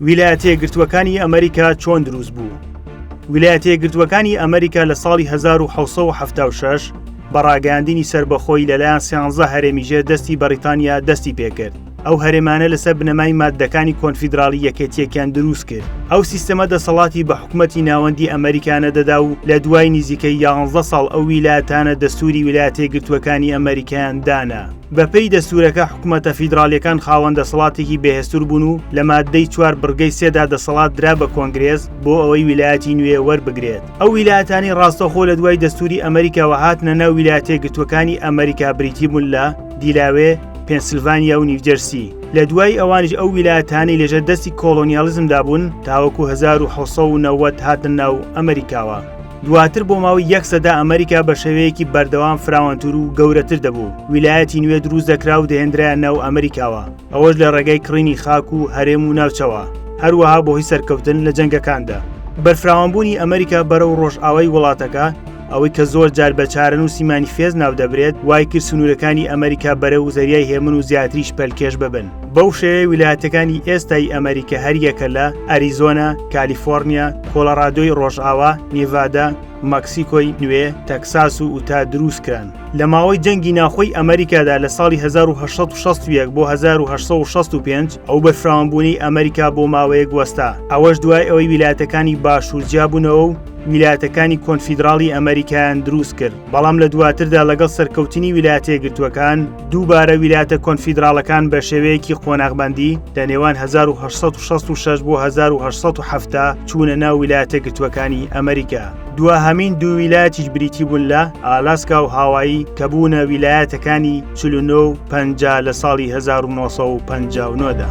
ویلایەتە یەکگرتووەکانی ئەمریکا چۆن دروست بوو؟ ویلایەتە یەکگرتووەکانی ئەمریکا لە ساڵی 1776 بە ڕاگەیاندنی سەربەخۆیی لەلایەن سیانزە هەرێمی ژێر دەستی بەڕیتانیا دەستی پێکرد. ئەو هەرێمانە لەسەر بنەمای ماددەکانی کۆنفیدراڵی یەکێتییەکیان دروست کرد. ئەو سیستەمە دەسەڵاتی بە حکومەتی ناوەندی ئەمریکا نەدەدا و لە دوای نزیکەی یانزە ساڵ ئەو ویلایەتانە دەستووری ویلایەتە یەکگرتووەکانی ئەمریکایان دانا. بەپێی دەستوورەکە حکومەتە فیدراڵیەکان خاوەن دەسەڵاتێکی بەهێزتر بوون و لە ماددەی چوار بڕگەی سێدا دەسەڵات درا بە کۆنگرێس بۆ ئەوەی ویلایەتی نوێ وەربگرێت. ئەو ویلایەتانەی ڕاستەوخۆ لە دوای دەستووری ئەمریکاوە هاتنە ناو ویلایەتە یەکگرتووەکانی ئەمریکا بریتی بوون لە، دیلاوێ، پێنسلڤانیا و نیوجەرسی. لە دوای ئەوانیش ئەو ویلایەتانەی لەژێر دەستی کۆڵۆنیاڵیزمدا بوون تاوەکو 1790 هاتنە ناو ئەمریکاوە. دواتر بۆ ماوەی یەک سەدە ئەمریکا بە شێوەیەکی بەردەوام فراوانتر و گەورەتر دەبوو، ویلایەتی نوێ دروست دەکرا و دەهێندرایە ناو ئەمریکاوە، ئەوەش لە ڕێگەی کڕینی خاک و هەرێم و ناوچەوە، هەروەها بۆهۆی سەرکەوتن لە جەنگەکاندا. بەرفراوانبوونی ئەمریکا بەرەو ڕۆژئاوای وڵاتەکە، ئەوەی کە زۆر جار بە چارەنووسی مانیفێست ناودەبرێت، وای کرد سنوورەکانی ئەمریکا بەرەو زەریای هێمن و زیاتریش پەلکێش ببن. بەو شێوەیە ویلایەتەکانی ئێستای ئەمریکا هەریەکە لە، ئەریزۆنا، کالیفۆرنیا، کۆڵۆرادۆی ڕۆژئاوا، نیڤادا، مەکسیکۆی نوێ، تەکساس و ئوتا دروستکران. لە ماوەی جەنگی ناوخۆی ئەمریکادا لە ساڵی 1861 بۆ 1865 ئەو بەرفراوانبوونەی ئەمریکا بۆ ماوەیەک وەستا، ئەوەش دوای ئەوەی ویلایەتەکانی باشوور جیابوونەوە و ویلایەتەکانی کۆنفیدراڵی ئەمریکایان دروست کرد، بەڵام لە دواتردا لەگەڵ سەرکەوتنی ویلایەتە یەکگرتووەکان دووبارە ویلایەتە کۆنفیدراڵەکان بە شێوەیەکی قۆناغبەندی لە نێوان 1866 بۆ 1870 چوونە ناو ویلایەتە یەکگرتووەکانی ئەمریکا. دواهەمین دوو ویلایەتیش بریتی بوون لە ئالاسکا و هاوایی کە بوونە ویلایەتەکانی 49 و 50 لە ساڵی 1959 دا.